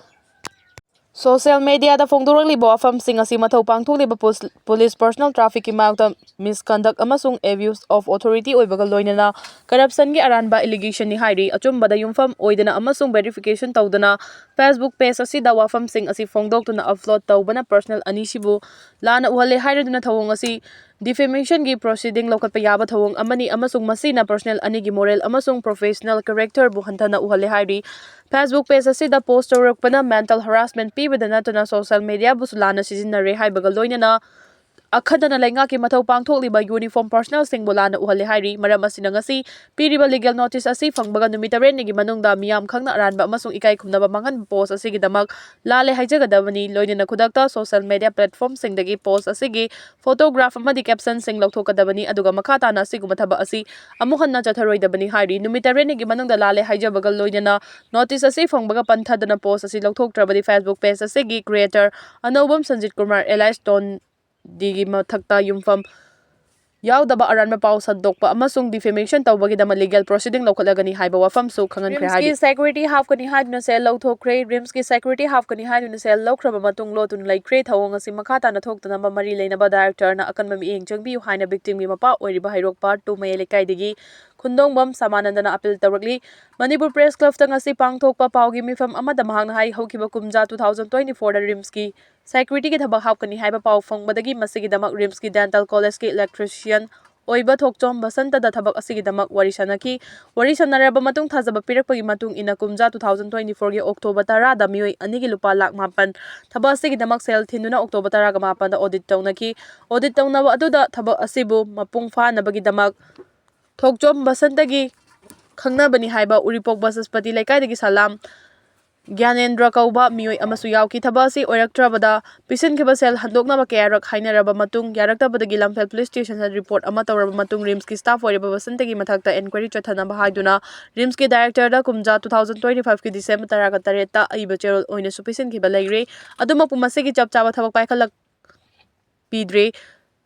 ꯁꯣꯁꯤꯌꯦꯜ ꯃꯦꯗꯤꯌꯥꯗ ꯐꯣꯡꯗꯣꯔꯛꯂꯤꯕ ꯋꯥꯐꯝꯁꯤꯡ ꯑꯁꯤ ꯃꯊꯧ ꯄꯥꯡꯊꯣꯛꯂꯤꯕ ꯄꯨꯁ-, ꯄꯨꯂꯤꯁ ꯄꯔꯁꯣꯅꯦꯜ ꯇ꯭ꯔꯥꯐꯤꯛꯀꯤ ꯃꯥꯌꯣꯛꯇ ꯃꯤꯁꯀꯟꯗꯛ ꯑꯃꯁꯨꯡ ꯑꯦꯕ꯭ꯌꯨꯁ ꯑꯣꯐ ꯑꯣꯊꯣꯔꯤꯇꯤ ꯑꯣꯏꯕꯒ ꯂꯣꯏꯅꯅ ꯀꯔꯞꯁꯟꯒꯤ ꯑꯔꯥꯟꯕ ꯑꯦꯂꯤꯒꯦꯁꯟꯅꯤ ꯍꯥꯏꯔꯤ꯫ ꯑꯆꯨꯝꯕꯗ ꯌꯨꯝꯐꯝ ꯑꯣꯏꯗꯅ ꯑꯃꯁꯨꯡ ꯚꯦꯔꯤꯐꯤꯀꯦꯁꯟ ꯇꯧꯗꯅ Facebook ꯄꯦꯖ ꯑꯁꯤꯗ ꯋꯥꯐꯝꯁꯤꯡ ꯑꯁꯤ ꯐꯣꯡꯗꯣꯛꯇꯨꯅ ꯑꯞꯂꯣꯗ ꯇꯧꯕꯅ ꯄꯔꯁꯣꯅꯦꯜ ꯑꯅꯤꯁꯤꯕꯨ ꯂꯥꯟꯅ ꯎꯍꯜꯂꯦ ꯍꯥꯏꯔꯗꯨꯅ ꯊꯧꯑꯣꯡ ꯑꯁꯤ ꯗꯤꯐꯦꯃꯦꯁꯟꯒꯤ ꯄ꯭ꯔꯣꯁꯤꯗꯤꯡ ꯂꯧꯈꯠꯄ ꯌꯥꯕ ꯊꯧꯑꯣꯡ ꯑꯃꯅꯤ ꯑꯃꯁꯨꯡ ꯃꯁꯤꯅ ꯄꯔꯁꯣꯅꯦꯜ ꯑꯅꯤꯒꯤ ꯃꯣꯔꯦꯜ ꯑꯃꯁꯨꯡ ꯄ꯭ꯔꯣꯐꯦꯁꯅꯦꯜ ꯀꯦꯔꯦꯛꯇꯔꯕꯨ ꯍꯟꯊꯅ ꯎꯍꯜꯂꯦ ꯍꯥꯏꯔꯤ꯫ Facebook ꯄꯦꯖ ꯑꯁꯤꯗ ꯄꯣꯁ ꯇꯧꯔꯛꯄꯅ ꯃꯦꯟꯇꯦꯜ ꯍꯔꯥꯁꯃꯦꯟ ꯄꯤꯕꯗ ꯅꯠꯇꯅ ꯁꯣꯁꯤꯌꯦꯜ ꯃꯦꯗꯤꯌꯥꯕꯨꯁꯨ ꯂꯥꯟꯅ ꯁꯤꯖꯤꯟꯅꯔꯦ ꯍꯥꯏꯕꯒ ꯂꯣꯏꯅꯅ ꯑꯈꯟꯅꯅ ꯂꯩꯉꯥꯛꯀꯤ ꯃꯊꯧ ꯄꯥꯡꯊꯣꯛꯂꯤꯕ ꯌꯨꯅꯤꯐꯣꯔꯝ ꯄꯔꯁꯣꯅꯦꯜꯁꯤꯡꯕꯨ ꯂꯥꯟꯅ ꯎꯍꯜꯂꯦ ꯍꯥꯏꯔꯤ꯫ ꯃꯔꯝ ꯑꯁꯤꯅ ꯉꯁꯤ ꯄꯤꯔꯤꯕ ꯂꯤꯒꯦꯜ ꯅꯣꯇꯤꯁ ꯑꯁꯤ ꯐꯪꯕꯒ ꯅꯨꯃꯤꯠ ꯇꯔꯦꯠꯅꯤꯒꯤ ꯃꯅꯨꯡꯗ ꯃꯤꯌꯥꯝ ꯈꯪꯅ ꯑꯔꯥꯟꯕ ꯑꯃꯁꯨꯡ ꯏꯀꯥꯏ ꯈꯨꯝꯅꯕ ꯃꯥꯡꯍꯟꯕ ꯄꯣꯁ ꯑꯁꯤꯒꯤꯗꯃꯛ ꯂꯥꯜꯂꯦ ꯍꯥꯏꯖꯒꯗꯕꯅꯤ꯫ ꯂꯣꯏꯅꯅ ꯈꯨꯗꯛꯇ ꯁꯣꯁꯤꯌꯦꯜ ꯃꯦꯗꯤꯌꯥ ꯄ꯭ꯂꯦꯠꯐꯣꯔꯝꯁꯤꯡꯗꯒꯤ ꯄꯣꯁ ꯑꯁꯤꯒꯤ ꯐꯣꯇꯣꯒ꯭ꯔꯥꯐ ꯑꯃꯗꯤ ꯀꯦꯞꯁꯟꯁꯤꯡ ꯂꯧꯊꯣꯛꯀꯗꯕꯅꯤ, ꯑꯗꯨꯒ ꯃꯈꯥ ꯇꯥꯅ ꯑꯁꯤꯒꯨꯝꯕ ꯊꯕꯛ ꯑꯁꯤ ꯑꯃꯨꯛ ꯍꯟꯅ ꯆꯠꯊꯔꯣꯏꯗꯕꯅꯤ ꯍꯥꯏꯔꯤ꯫ ꯅꯨꯃꯤꯠ ꯇꯔꯦꯠꯅꯤꯒꯤ ꯃꯅꯨꯡꯗ ꯂꯥꯜꯂꯦ ꯍꯥꯏꯖꯕꯒ ꯂꯣꯏꯅꯅ ꯅꯣꯇꯤꯁ ꯑꯁꯤ ꯐꯪꯕꯒ ꯄꯟꯊꯗꯅ ꯄꯣꯁ ꯑꯁꯤ ꯂꯧꯊꯣꯛꯇ꯭ꯔꯕꯗꯤ Facebook ꯄꯦꯖ ꯑꯁꯤꯒꯤ ꯀ꯭ꯔꯤꯌꯦꯇꯔ ꯑꯅꯧꯕꯝ ꯁꯟꯖꯤꯠ ꯀꯨꯃꯥꯔ ꯑꯦꯂꯥꯏꯁ ꯇꯣꯟ ꯗꯤꯒꯤ ꯃꯊꯛꯇ ꯌꯨꯝꯐꯝ ꯌꯥꯎꯗꯕ ꯑꯔꯥꯟꯕ ꯄꯥꯎ ꯁꯟꯗꯣꯛꯄ ꯑꯃꯁꯨꯡ ꯗꯤꯐꯦꯃꯦꯁꯟ ꯇꯧꯕꯒꯤꯗꯃꯛ ꯂꯤꯒꯦꯜ ꯄ꯭ꯔꯣꯁꯤꯗꯤꯡ ꯂꯧꯈꯠꯂꯒꯅꯤ ꯍꯥꯏꯕ ꯋꯥꯐꯝꯁꯨ ꯈꯪꯍꯟꯈ꯭ꯔꯦ ꯍꯥꯏꯔꯤ꯫ ꯔꯤꯝꯁꯀꯤ ꯁꯦꯀ꯭ꯌꯨꯔꯤꯇꯤ ꯍꯥꯞꯀꯅꯤ ꯍꯥꯏꯗꯨꯅ ꯁꯦꯜ ꯂꯧꯊꯣꯛꯈ꯭ꯔꯦ꯫ ꯔꯤꯝꯁꯀꯤ ꯁꯦꯀ꯭ꯌꯨꯔꯤꯇꯤ ꯍꯥꯞꯀꯅꯤ ꯍꯥꯏꯗꯨꯅ ꯁꯦꯜ ꯂꯧꯈ꯭ꯔꯕ ꯃꯇꯨꯡ ꯂꯣꯠꯇꯨꯅ ꯂꯩꯈ꯭ꯔꯦ꯫ ꯊꯧꯑꯣꯡ ꯑꯁꯤ ꯃꯈꯥ ꯇꯥꯅ ꯊꯣꯛꯇꯅꯕ ꯃꯔꯤ ꯂꯩꯅꯕ ꯗꯥꯏꯔꯦꯛꯇꯔꯅ ꯑꯀꯟꯕ ꯃꯤꯠꯌꯦꯡ ꯆꯪꯕꯤꯌꯨ ꯍꯥꯏꯅ ꯚꯤꯛꯇꯤꯝꯒꯤ ꯃꯄꯥ ꯑꯣꯏꯔꯤꯕ ꯍꯩꯔꯣꯛ ꯄꯥꯔꯠ ꯇꯨ ꯃꯌꯥꯏ ꯂꯩꯀꯥꯏꯗꯒꯤ ꯈꯨꯟꯗꯣꯡꯕꯝ ꯁꯃꯥꯅꯟꯗꯅ ꯑꯄꯤꯜ ꯇꯧꯔꯛꯂꯤ꯫ ꯃꯅꯤꯄꯨꯔ ꯄ꯭ꯔꯦꯁ ꯀ꯭ꯂꯕꯇ ꯉꯁꯤ ꯄꯥꯡꯊꯣꯛꯄ ꯄꯥꯎꯒꯤ ꯃꯤꯐꯝ ꯑꯃꯗ ꯃꯍꯥꯛꯅ ꯍꯥꯏ, ꯍꯧꯈꯤꯕ ꯀꯨꯝꯖꯥ two thousand twenty fourꯗ ꯔꯤꯝꯁꯀꯤ ꯁꯦꯀ꯭ꯌꯨꯔꯤꯇꯤꯒꯤ ꯊꯕꯛ ꯍꯥꯞꯀꯅꯤ ꯍꯥꯏꯕ ꯄꯥꯎ ꯐꯪꯕꯗꯒꯤ ꯃꯁꯤꯒꯤꯗꯃꯛ ꯔꯤꯝꯁꯀꯤ ꯗꯦꯟꯇꯦꯜ ꯀꯣꯂꯦꯖꯀꯤ ꯏꯂꯦꯛꯇ꯭ꯔꯤꯁꯤꯌꯟ ꯑꯣꯏꯕ ꯊꯣꯛꯆꯣꯝ ꯕꯁꯟꯇꯗ ꯊꯕꯛ ꯑꯁꯤꯒꯤꯗꯃꯛ ꯋꯥꯔꯤ ꯁꯥꯅꯈꯤ꯫ ꯋꯥꯔꯤ ꯁꯥꯟꯅꯔꯕ ꯃꯇꯨꯡ ꯊꯥꯖꯕ ꯄꯤꯔꯛꯄꯒꯤ ꯃꯇꯨꯡ ꯏꯟꯅ ꯀꯨꯝꯖꯥ two thousand twenty fourꯒꯤ ꯑꯣꯛꯇꯣꯕꯔ ꯇꯔꯥꯗ ꯃꯤꯑꯣꯏ ꯑꯅꯤꯒꯤ ꯂꯨꯄꯥ ꯂꯥꯈ ꯃꯥꯄꯟ ꯊꯕꯛ ꯑꯁꯤꯒꯤꯗꯃꯛ ꯁꯦꯜ ꯊꯤꯟꯗꯨꯅ ꯑꯣꯛꯇꯣꯕꯔ ꯇꯔꯥꯒ ꯃꯥꯄꯟꯗ ꯑꯣꯗꯤꯠ ꯇꯧꯅꯈꯤ꯫ ꯑꯣꯗꯤꯠ ꯇꯧꯅꯕ ꯑꯗꯨꯗ ꯊꯕꯛ ꯑꯁꯤꯕꯨ ꯃꯄꯨꯡ ꯐꯥꯅꯕꯒꯤꯗꯃꯛ ꯊꯣꯛꯆꯣꯝ ꯕꯁꯟꯇꯒꯤ ꯈꯪꯅꯕꯅꯤ ꯍꯥꯏꯕ ꯎꯔꯤꯄꯣꯛ ꯕꯁꯁꯄꯇꯤ ꯂꯩꯀꯥꯏꯗꯒꯤ ꯁꯂꯥꯝ ꯒ꯭ꯌꯥꯅꯦꯟꯗ꯭ꯔ ꯀꯧꯕ ꯃꯤꯑꯣꯏ ꯑꯃꯁꯨ ꯌꯥꯎꯈꯤ꯫ ꯊꯕꯛ ꯑꯁꯤ ꯑꯣꯏꯔꯛꯇ꯭ꯔꯕꯗ ꯄꯤꯁꯤꯟꯈꯤꯕ ꯁꯦꯜ ꯍꯟꯗꯣꯛꯅꯕ ꯀꯌꯥꯔꯛ ꯍꯥꯏꯅꯔꯕ ꯃꯇꯨꯡ, ꯌꯥꯔꯛꯇꯕꯗꯒꯤ ꯂꯝꯐꯦꯜ ꯄꯨꯂꯤꯁ ꯁ꯭ꯇꯦꯁꯟꯗ ꯔꯤꯄꯣꯔꯠ ꯑꯃ ꯇꯧꯔꯕ ꯃꯇꯨꯡ, ꯔꯤꯝꯁꯀꯤ ꯁ꯭ꯇꯥꯐ ꯑꯣꯏꯔꯤꯕ ꯕꯁꯟꯇꯒꯤ ꯃꯊꯛꯇ ꯏꯟꯀ꯭ꯋꯥꯏꯔꯤ ꯆꯠꯊꯅꯕ ꯍꯥꯏꯗꯨꯅ ꯔꯤꯝꯁꯀꯤ ꯗꯥꯏꯔꯦꯛꯇꯔꯗ ꯀꯨꯝꯖꯥ two thousand twenty fiveꯀꯤ ꯗꯤꯁꯦꯝꯕꯔ ꯇꯔꯥꯒ ꯇꯔꯦꯠꯇ ꯑꯏꯕ ꯆꯦꯔꯣꯜ ꯑꯣꯏꯅꯁꯨ ꯄꯤꯁꯤꯟꯈꯤꯕ ꯂꯩꯔꯦ꯫ ꯑꯗꯨꯃꯛꯄꯨ ꯃꯁꯤꯒꯤ ꯆꯞ ꯆꯥꯕ ꯊꯕꯛ ꯄꯥꯏꯈꯠꯂꯛ ꯄꯤꯗ꯭ꯔꯤ꯫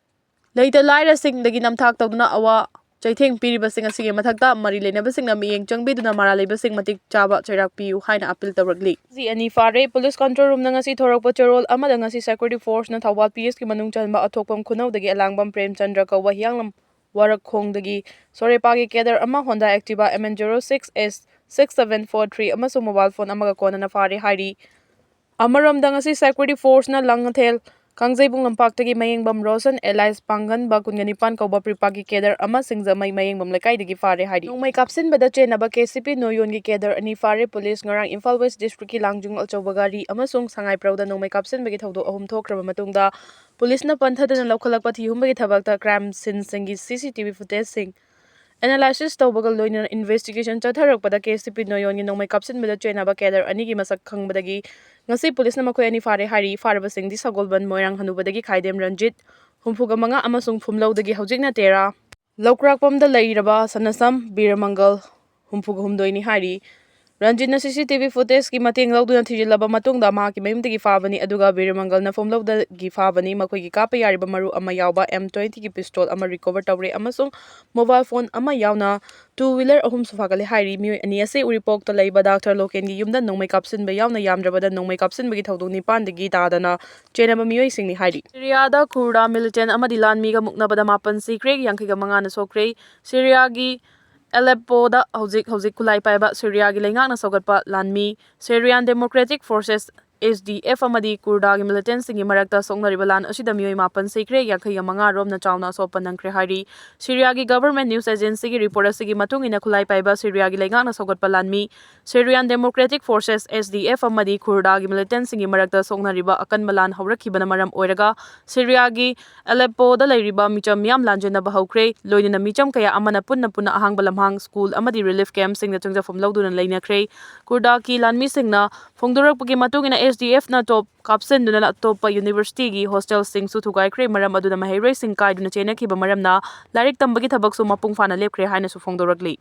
ꯂꯩꯇ ꯂꯥꯏꯔꯁꯤꯡꯗꯒꯤ ꯅꯝꯊꯥꯛ ꯇꯧꯗꯨꯅ ꯑꯋꯥ ꯆꯩꯊꯦꯡ ꯄꯤꯔꯤꯕꯁꯤꯡ ꯑꯁꯤꯒꯤ ꯃꯊꯛꯇ ꯃꯔꯤ ꯂꯩꯅꯕꯁꯤꯡꯅ ꯃꯤꯠꯌꯦꯡ ꯆꯪꯕꯤꯗꯨꯅ ꯃꯔꯥꯜ ꯂꯩꯕꯁꯤꯡ ꯃꯇꯤꯛ ꯆꯥꯕ ꯆꯩꯔꯥꯛ ꯄꯤꯌꯨ ꯍꯥꯏꯅ ꯑꯄꯤꯜ ꯇꯧꯔꯛꯂꯤ꯫ ꯁꯤ ꯑꯅꯤ ꯐꯥꯔꯦ꯫ ꯄꯨꯂꯤꯁ ꯀꯟꯇ꯭ꯔꯣꯜ ꯔꯨꯝꯅ ꯉꯁꯤ ꯊꯣꯔꯛꯄ ꯆꯦꯔꯣꯜ ꯑꯃꯗ ꯉꯁꯤ ꯁꯦꯀ꯭ꯌꯨꯔꯤꯇꯤ ꯐꯣꯔꯁꯅ ꯊꯧꯕꯥꯜ ꯄꯤ ꯑꯦꯁꯀꯤ ꯃꯅꯨꯡ ꯆꯟꯕ ꯑꯊꯣꯛꯄꯝ ꯈꯨꯅꯧꯗꯒꯤ ꯑꯂꯥꯡꯕꯝ ꯄ꯭ꯔꯦꯝꯆꯟꯗ꯭ꯔ ꯀꯧꯕ ꯍꯤꯌꯥꯡꯂꯝ ꯋꯥꯔꯛꯈꯣꯡꯗꯒꯤ ꯁꯣꯔꯦꯄꯥꯒꯤ ꯀꯦꯗꯔ ꯑꯃ Honda Activa M N zero six S six seven four three ꯑꯃꯁꯨꯡ ꯃꯣꯕꯥꯏꯜ ꯐꯣꯟ ꯑꯃꯒ ꯀꯣꯟꯅꯅ ꯐꯥꯔꯦ ꯍꯥꯏꯔꯤ꯫ ꯑꯃꯔꯣꯝꯗ ꯉꯁꯤ ꯁꯦꯀ꯭ꯌꯨꯔꯤꯇꯤ ꯐꯣꯔꯁꯅ ꯂꯥꯡꯉꯊꯦꯜ ꯀꯥꯡꯖꯩꯕꯨꯡ ꯂꯝꯄꯥꯛꯇꯒꯤ ꯃꯌꯦꯡꯕꯝ ꯔꯣꯁꯟ ꯑꯦꯂꯥꯏꯁ ꯄꯥꯡꯒꯟꯕ ꯀꯨꯟꯒ ꯅꯤꯄꯥꯟ ꯀꯧꯕ ꯄ꯭ꯔꯤꯄꯥꯛꯀꯤ ꯀꯦꯗꯔ ꯑꯃ ꯁꯤꯡꯖꯃꯩ ꯃꯌꯦꯡꯕꯝ ꯂꯩꯀꯥꯏꯗꯒꯤ ꯐꯥꯔꯦ ꯍꯥꯏꯔꯤ꯫ ꯅꯣꯡꯃꯩ ꯀꯥꯞꯁꯤꯟꯕꯗ ꯆꯦꯟꯅꯕ ꯀꯦ ꯁꯤ ꯄꯤ ꯅꯣꯌꯣꯟꯒꯤ ꯀꯦꯗꯔ ꯑꯅꯤ ꯐꯥꯔꯦ꯫ ꯄꯨꯂꯤꯁ ꯉꯔꯥꯡ ꯏꯝꯐꯥꯜ ꯋꯦꯁ ꯗꯤꯁꯇ꯭ꯔꯤꯛꯀꯤ ꯂꯥꯡꯖꯤꯡ ꯑꯆꯧꯕ ꯒꯥꯔꯤ ꯑꯃꯁꯨꯡ ꯁꯉꯥꯏꯄ꯭ꯔꯧꯗ ꯅꯣꯡꯃꯩ ꯀꯥꯞꯁꯤꯟꯕꯒꯤ ꯊꯧꯗꯣꯛ ꯑꯍꯨꯝ ꯊꯣꯛꯈ꯭ꯔꯕ ꯃꯇꯨꯡꯗ ꯄꯨꯂꯤꯁꯅ ꯄꯟꯊꯗꯅ ꯂꯧꯈꯠꯂꯛꯄ ꯊꯤꯍꯨꯝꯕꯒꯤ ꯊꯕꯛꯇ ꯀ꯭ꯔꯥꯏꯝ ꯁꯤꯟꯁꯤꯡꯒꯤ ꯁꯤ ꯁꯤ ꯇꯤ ꯚꯤ ꯐꯨꯇꯦꯖꯁꯤꯡ ꯑꯦꯅꯥꯂꯥꯏꯁꯤꯁ ꯇꯧꯕꯒ ꯂꯣꯏꯅꯅ ꯏꯟꯚꯦꯁꯇꯤꯒꯦꯁꯟ ꯆꯠꯊꯔꯛꯄꯗ ꯀꯦ ꯁꯤ ꯄꯤ ꯅꯣꯌꯣꯟꯒꯤ ꯅꯣꯡꯃꯩ ꯀꯥꯞꯁꯤꯟꯕꯗ ꯆꯦꯟꯅꯕ ꯀꯦꯗꯔ ꯑꯅꯤꯒꯤ ꯃꯁꯛ ꯈꯪꯕꯗꯒꯤ ꯉꯁꯤ ꯄꯨꯂꯤꯁꯅ ꯃꯈꯣꯏ ꯑꯅꯤ ꯐꯥꯔꯦ ꯍꯥꯏꯔꯤ꯫ ꯐꯥꯔꯕꯁꯤꯡꯗꯤ ꯁꯒꯣꯜꯕꯟ ꯃꯣꯏꯔꯥꯡ ꯍꯅꯨꯕꯗꯒꯤ ꯈꯥꯏꯗꯦꯝ ꯔꯟꯖꯤꯠ, ꯍꯨꯝꯐꯨꯒ ꯃꯉꯥ, ꯑꯃꯁꯨꯡ ꯐꯨꯝꯂꯧꯗꯒꯤ ꯍꯧꯖꯤꯛꯅ ꯇꯦꯔꯥ ꯂꯧꯀ꯭ꯔꯥꯛꯄꯝꯗ ꯂꯩꯔꯕ ꯁꯅꯁꯝ ꯕꯤꯔꯃꯪꯒꯜ, ꯍꯨꯝꯐꯨꯒ ꯍꯨꯝꯗꯣꯏꯅꯤ ꯍꯥꯏꯔꯤ꯫ ꯔꯟꯖꯤꯠꯅ ꯁꯤ ꯁꯤ ꯇꯤ ꯚꯤ ꯐꯨꯇꯦꯖꯀꯤ ꯃꯇꯦꯡ ꯂꯧꯗꯨꯅ ꯊꯤꯖꯤꯜꯂꯕ ꯃꯇꯨꯡꯗ ꯃꯍꯥꯛꯀꯤ ꯃꯌꯨꯝꯗꯒꯤ ꯐꯥꯕꯅꯤ, ꯑꯗꯨꯒ ꯕꯤꯔꯃꯪꯒꯜꯅ ꯐꯨꯝꯂꯧꯗꯒꯤ ꯐꯥꯕꯅꯤ꯫ ꯃꯈꯣꯏꯒꯤ ꯀꯥꯞꯄ ꯌꯥꯔꯤꯕ ꯃꯔꯨ ꯑꯃ ꯌꯥꯎꯕ ꯑꯦꯝ ꯇ꯭ꯋꯦꯟꯇꯤꯒꯤ ꯄꯤꯁꯇꯣꯜ ꯑꯃ ꯔꯤꯀꯣꯚꯔ ꯇꯧꯔꯦ ꯑꯃꯁꯨꯡ ꯃꯣꯕꯥꯏꯜ ꯐꯣꯟ ꯑꯃ ꯌꯥꯎꯅ ꯇꯨ ꯋꯤꯂꯔ ꯑꯍꯨꯝꯁꯨ ꯐꯥꯒꯠꯂꯦ ꯍꯥꯏꯔꯤ꯫ ꯃꯤꯑꯣꯏ ꯑꯅꯤ ꯑꯁꯤ ꯎꯔꯤꯄꯣꯛꯇ ꯂꯩꯕ ꯗꯥꯛꯇꯔ ꯂꯣꯀꯦꯟꯒꯤ ꯌꯨꯝꯗ ꯅꯣꯡꯃꯩ ꯀꯥꯞꯁꯤꯟꯕ ꯌꯥꯎꯅ ꯌꯥꯝꯗ꯭ꯔꯕꯗ ꯅꯣꯡꯃꯩ ꯀꯥꯞꯁꯤꯟꯕꯒꯤ ꯊꯧꯗꯣꯛ ꯅꯤꯄꯥꯟꯗꯒꯤ ꯇꯥꯗꯅ ꯆꯦꯟꯅꯕ ꯃꯤꯑꯣꯏꯁꯤꯡꯅꯤ ꯍꯥꯏꯔꯤ꯫ ꯁꯤꯔꯤꯌꯥꯗ ꯀꯨꯔꯗ ꯃꯤꯂꯤꯇꯦꯟ ꯑꯃꯗꯤ ꯂꯥꯟꯃꯤꯒ ꯃꯨꯛꯅꯕꯗ ꯃꯥꯄꯟ ꯁꯤꯈ꯭ꯔꯦ, ꯌꯥꯡꯈꯩꯒ ꯃꯉꯥꯅ ꯁꯣꯛꯈ꯭ꯔꯦ꯫ ꯁꯤꯔꯤꯌꯥꯒꯤ ꯑꯦꯂꯦꯞꯄꯣꯗ ꯍꯧꯖꯤꯛ ꯍꯧꯖꯤꯛ ꯈꯨꯠꯂꯥꯏ ꯄꯥꯏꯕ ꯁꯤꯔꯤꯌꯥꯒꯤ ꯂꯩꯉꯥꯛꯅ ꯁꯧꯒꯠꯄ ꯂꯥꯟꯃꯤ ꯁꯤꯔꯤꯌꯥꯟ democratic forces, S D F, ꯑꯃꯗꯤ ꯀꯨꯔꯗꯥꯒꯤ ꯃꯤꯂꯤꯇꯦꯟꯁꯤꯡꯒꯤ ꯃꯔꯛꯇ ꯁꯣꯛꯅꯔꯤꯕ ꯂꯥꯟ ꯑꯁꯤꯗ ꯃꯤꯑꯣꯏ ꯃꯥꯄꯟ ꯁꯤꯈ꯭ꯔꯦ, ꯌꯥꯡꯈꯩꯒ ꯃꯉꯥ ꯔꯣꯝꯅ ꯆꯥꯎꯅ ꯑꯁꯣꯛꯄ ꯅꯪꯈ꯭ꯔꯦ ꯍꯥꯏꯔꯤ꯫ ꯁꯤꯔꯤꯌꯥꯒꯤ ꯒꯚꯔꯟꯃꯦꯟꯠ ꯅ꯭ꯌꯨꯁ ꯑꯦꯖꯦꯟꯁꯤꯒꯤ ꯔꯤꯄꯣꯔꯠ ꯑꯁꯤꯒꯤ ꯃꯇꯨꯡ ꯏꯟꯅ, ꯈꯨꯠꯂꯥꯏ ꯄꯥꯏꯕ ꯁꯤꯔꯤꯌꯥꯒꯤ ꯂꯩꯉꯥꯛꯅ ꯁꯧꯒꯠꯄ ꯂꯥꯟꯃꯤ ꯁꯤꯔꯤꯌꯥꯟ democratic forces, S D F, ꯑꯃꯗꯤ ꯀꯨꯔꯗꯥꯒꯤ ꯃꯤꯂꯤꯇꯦꯟꯁꯤꯡꯒꯤ ꯃꯔꯛꯇ ꯁꯣꯛꯅꯔꯤꯕ ꯑꯀꯟꯕ ꯂꯥꯟ ꯍꯧꯔꯛꯈꯤꯕꯅ ꯃꯔꯝ ꯑꯣꯏꯔꯒ ꯁꯤꯔꯤꯌꯥꯒꯤ ꯑꯦꯂꯦꯞꯄꯣꯗ ꯂꯩꯔꯤꯕ ꯃꯤꯆꯝ ꯃꯤꯌꯥꯝ ꯂꯥꯟꯖꯦꯟꯅꯕ ꯍꯧꯈ꯭ꯔꯦ, ꯂꯣꯏꯅꯅ ꯃꯤꯆꯝ ꯀꯌꯥ ꯑꯃꯅ ꯄꯨꯟꯅ ꯄꯨꯟꯅ ꯑꯍꯥꯡꯕ ꯂꯝꯍꯥꯡ, ꯁ꯭ꯀꯨꯜ ꯑꯃꯗꯤ ꯔꯤꯂꯤꯐ ꯀꯦꯝꯞꯁꯤꯡꯗ ꯆꯪꯖꯐꯝ ꯂꯧꯗꯨꯅ ꯂꯩꯅꯈ꯭ꯔꯦ꯫ ꯀꯨꯔꯗꯥꯒꯤ ꯂꯥꯟꯃꯤꯁꯤꯡꯅ ꯐꯣꯡꯗꯣꯔꯛꯄꯒꯤ ꯃꯇꯨꯡ ꯏꯟꯅ, ꯑꯦꯁ ꯗꯤ ꯑꯦꯐꯅ ꯇꯣꯞ ꯀꯥꯞꯁꯤꯟꯗꯨꯅ ꯑꯇꯣꯞꯄ ꯌꯨꯅꯤꯚꯔꯁꯤꯇꯤꯒꯤ ꯍꯣꯁꯇꯦꯜꯁꯤꯡꯁꯨ ꯊꯨꯒꯥꯏꯈ꯭ꯔꯦ, ꯃꯔꯝ ꯑꯗꯨꯅ ꯃꯍꯩꯔꯣꯏꯁꯤꯡ ꯀꯥꯏꯗꯨꯅ ꯆꯦꯟꯅꯈꯤꯕ ꯃꯔꯝꯅ ꯂꯥꯏꯔꯤꯛ ꯇꯝꯕꯒꯤ ꯊꯕꯛꯁꯨ ꯃꯄꯨꯡ ꯐꯥꯅ ꯂꯦꯞꯈ꯭ꯔꯦ ꯍꯥꯏꯅꯁꯨ ꯐꯣꯡꯗꯣꯔꯛꯂꯤ꯫